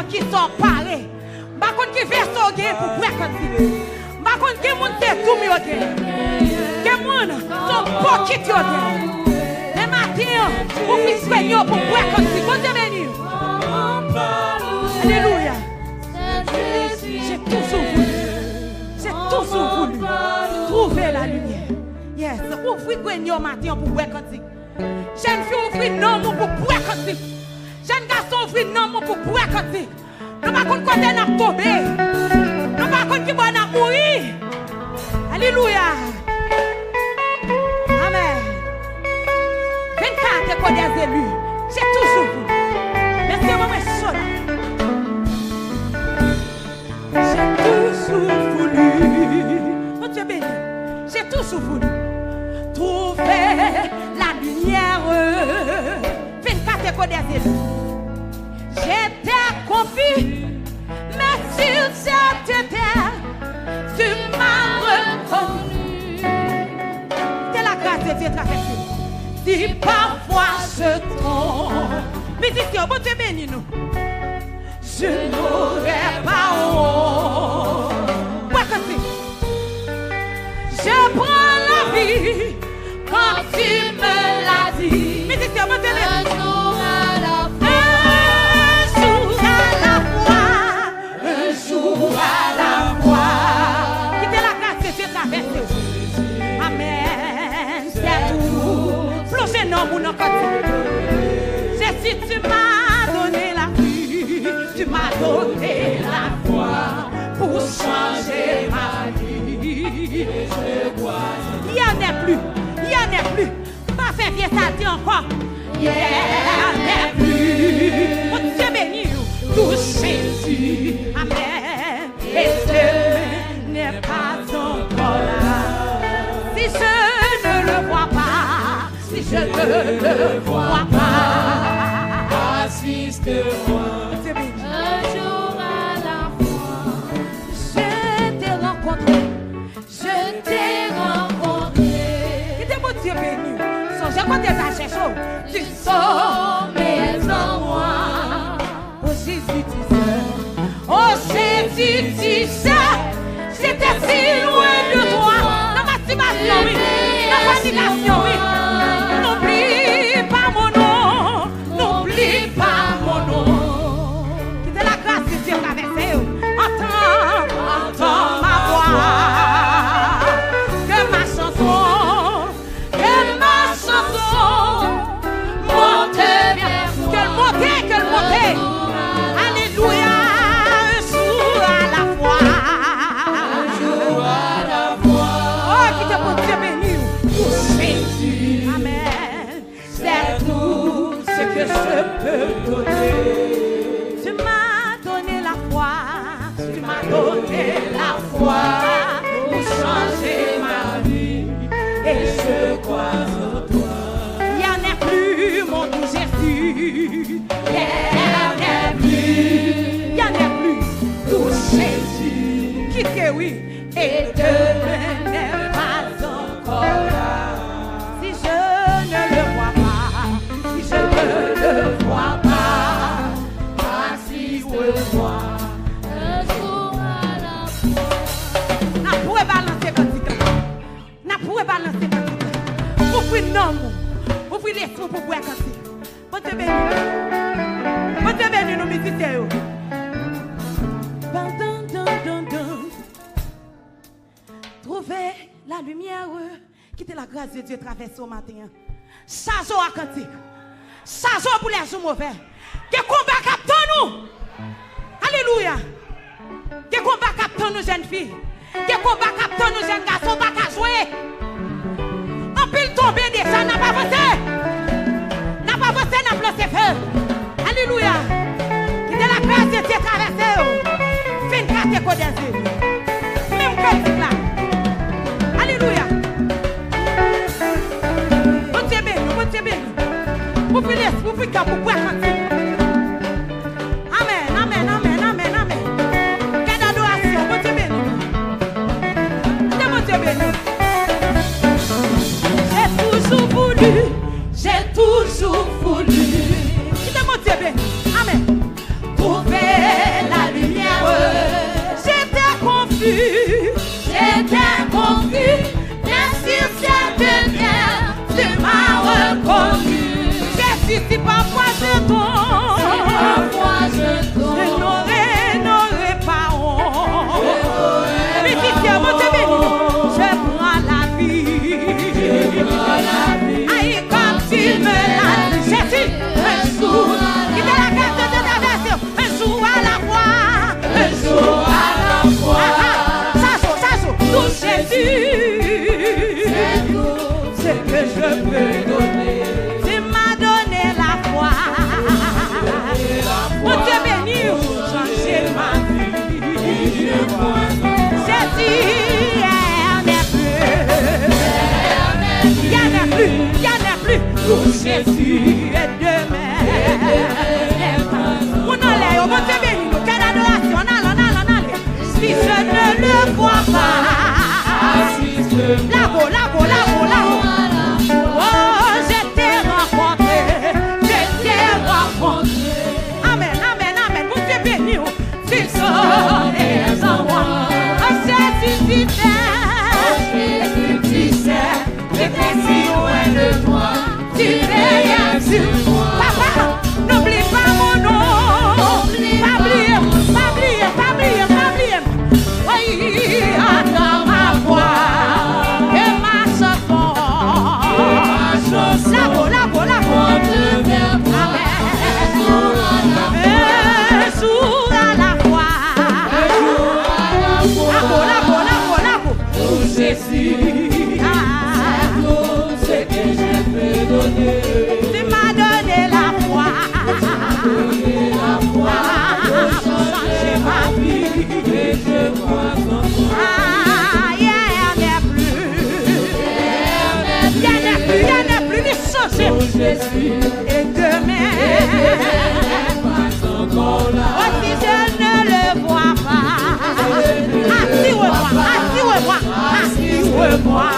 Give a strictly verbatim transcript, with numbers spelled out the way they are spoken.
Kisa w pare? M pa konn ki vèsè w genyen pou bwè kantik. M pa konn ki moun se doum yo genyen. Gen moun se pokit yo genyen. Men maten an, ou vin jwenn yo pou bwè kantik. Bondye beni w. Alelouya. J'ai toujours voulu. J'ai toujours voulu trouver la lumière. Yes. Ouvri grenn yo maten an pou bwè kantik. Jèn fi, ouvri nanm ou pou bwè kantik. Jèn gason, ouvri nanm ou pou bwè kantik. Nou pa konn kote n ap tonbe. Nou pa konn ki bò n ap mouri. Alelouya. Amèn. Vennkat écho des élus. J'ai toujours voulu. Mesye, mwen, mwen cho la. J'ai toujours voulu. Bondye beni. J'ai toujours voulu trouver la lumière. Vennkat écho des élus. J'étais confus, mais sur cette terre, tu m'as reconnu. Que la grâce de Dieu traverse. Si parfois je trompe. Mizisyen, Bondye beni nou. Je n'aurais pas honte. Bwè kantik. Je prends la vie quand tu me l'as dit. Mizisyen, Bondye beni. Un jour à la fois. Un jour à la fois. Un jour à la fois. Kite la grâce de Dieu traverse. Amèn. C'est tout. Plonje nanm ou nan kantik. Jésus, tu m'as donné la vie, tu m'as donné la foi pour changer ma vie. Hier n'est plus, hier n'est plus. Pa fè vye salté ankò. Hier n'est plus. Bondye beni w. Touche. Amèn. Et demain n'est pas encore là. Si je ne le vois pas, si je ne le vois pas, assiste-moi. Bondye beni. Un jour à la fois. Je t'ai rencontré, je t'ai rencontré. Kite Bondye beni w. Sonje kote l t al chèche w. Tu sommes en moi. Oh Jésus, tu sais. Oh Jésus, tu sais. J'étais si loin de toi. Nan mastibasyon, wi. Nan fònikasyon, wi. N'oublie pas mon nom. N'oublie pas mon nom. Kite la grâce de Dieu traverse w. Entends, entends ma voix. Que ma chanson, que ma chanson monte vers toi. Que l monte, que l monte. Alelouya. Un jour à la fois. Un jour à la fois. Oh, kite Bondye beni w. Touche. Amèn. C'est tout ce que je peux donner. Tu m'as donné la foi, tu m'as donné la foi pour changer ma vie. Et je crois en toi. Hier n'est plus mon doux Jésus. Hier n'est plus, hier n'est plus doux Jésus. Kite, wi. Et demain n'est pas encore là. Si je ne le vois pas, si je ne le vois pas, assiste-moi un jour à la fois. N ap rebalanse kantik la. N ap rebalanse kantik la. Ouvri nanm ou. Ouvri lespri w pou bwè kantik. Bondye beni nou. Bondye beni nou, mizisyen yo. Ban, dan, dan, dan, dan. Trouver la lumière. Kite la grâce de Dieu traverse w maten an. Chaje w ak kantik. Chaje w pou lè jou move. Gen konba k ap tann ou. Alelouya. Gen konba k ap tann ou, jèn fi. Gen konba k ap tann ou, jèn gason, w pa ka jwe. Anpil tonbe deja, n ap avanse. N ap avanse, n ap lanse fè. Alelouya. Kite la grâce de Dieu traverse yo. Vennkat écho des élus. Menm kantik la. Alelouya. Bondye beni w, Bondye beni w. Ouvri lespri, ouvri kè w pou bwè kantik. Amèn, amèn, amèn, amèn, amèn. Gade adorasyon, Bondye beni nou. Kite Bondye beni w. J'ai toujours voulu, j'ai toujours voulu. Kite Bondye beni w. Amèn. Trouver J'étais confus, mais sur cette terre, tu m'as reconnu. Jésus, c'est par foi je tombe. C'est par foi je tombe. Je n'aurai, n'aurai pas honte. Mizisyen, Bondye beni nou. Je prends la vie. Aïe, comme tu me l'as dit, Jésus, un jour, il est la carte de traverser. Un jour à la fois. Un jour à la fois. Ah, ah, sa cho, sa cho. Pour Jésus, c'est tout ce que je peux donner. Tu m'as donné la foi. Bondye beni w, chanje ma vie. Jésus, hier n'est plus. Hier n'est plus, hier n'est plus. Pour Jésus, et demen. Moun anlè yo, Bondye beni nou. Kè dadorasyon, ann ale, ann ale, ann ale. Si je ne le vois pas. Lavo, lavo, lavo, lavo. Oh, je t'ai rencontré, je t'ai rencontré. Amèn, amèn, amèn. Bondye beni w. Tu serais en moi. Oh, Jésus, tu sais. Oh, Jésus, tu sais. J'étais si loin de toi. Tu veillais sur moi. Papa, n'oublie pas mon nom. Pa bliye, pa bliye, pa bliye, pa bliye. Oui, entends ma voix et ma chanson. Lavo, lavo, lavo. Amèn. Un jour à la fois. Lavo, lavo, lavo, lavo. Pour Jésus, c'est tout ce que je peux donner. Tu m'as donné la foi. Tu m'as donné la foi pour changer ma vie. Et je crois en toi. Ah, hier n'est plus. Hier n'est plus, hier n'est plus, li chanje. Pour Jésus, et demen. Oh, si je ne le vois pas, attire-moi, attire-moi, attire-moi.